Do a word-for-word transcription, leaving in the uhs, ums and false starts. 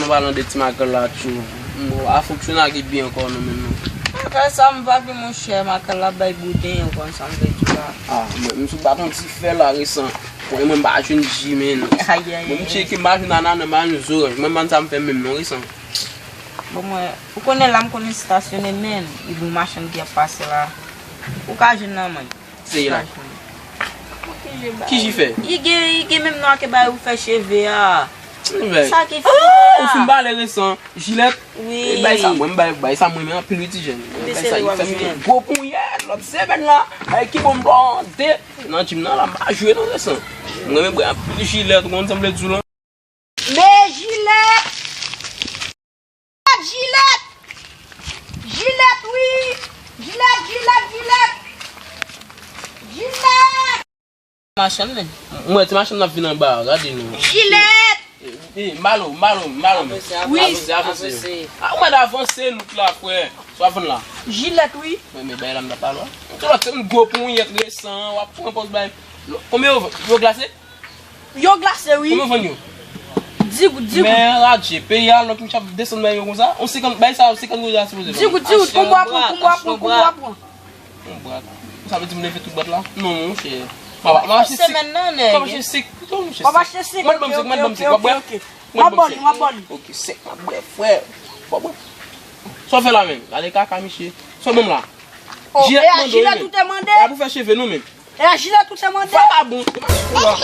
Palan de ti makal la tjou. M a fonksyone ak li byen ankò non menm non. Makal sa m pa gen monchè, makal la bay bouden, ou konn sa m vle di la. Ah, mwen, m sou bat yon ti fè la resan. Mwen, mwen m pa jwenn ji menm. Ayayay. Mwen m tcheke m pa jwenn anana, m pa jwenn zoranj. Mwen m pa konn sa m fè menm non resan. Bon, mwen, ou konnen la m konn estasyone menm. E bon machann ki ap pase la. Ou ka jwenn nan mwen. Se la. Ki ji fè? Li gen, li gen menm non ak bagay ou fè cheve a. Sa ki fè a? Ou fin pale resan. Jilèt. Wi. E bay sa, mwen, bay, bay sa, mwen, men anpil wi ti jèn. Bay sa, li fè m gen gwo ponyèt, lòt semèn la. Ay, ki bon m plante. Nan jim nan, la, m pa jwe non resan. Mwen, men, bay anpil jilèt, ou konn sa m vle di w lan. Men jilèt! Jilèt! Jilèt, wi! Jilèt, jilèt, jilèt! Jilèt! Machann, men. Mwen, ti machann ap vin anba, gade nou. Jilèt! Eh, eh, malo, malo, malo. Avanse, wi. Avanse, avanse. Avanse. Ah, ou mèt avanse, nou la, frè. Sa w ap vann la? Jilèt, wi. Mwen, men bay la, m ta pale. Ou te lòt, se yon gwo ponyèt resan, w ap pran pòz bay. Konbyen yo, yo glase? Yo glase, wi. Konbyen w vann yo? Di goud, di goud. Men radje, peyi a, lòt misye ap desann bay yo konsa. On senkant, bay sa, senkant goud la sipoze vann. Di goud, di goud, konbyen w ap pran, konbyen w ap pran, konbyen w ap pran? On bwat. Sa vle di m leve tout bwat la? Non, monchè. M ap, m ap achte sik. Semèn nan, nèg. M ap achte sik pito, monchè. M ap achte sik. Mwen ban m sik, mwen ban m sik. W ap bwè? M ap ba w li, m ap ba w li. Ok, sèk, m ap bwè, frè. W ap bwè. Sa w fè la menm? Gade kaka, misye. Sa w ban m la? Oh, jilèt mande w, jilèt ou te mande? E a pou fè cheve nou menm. E a jilèt ou te mande? Vagabon, se pa cheve la.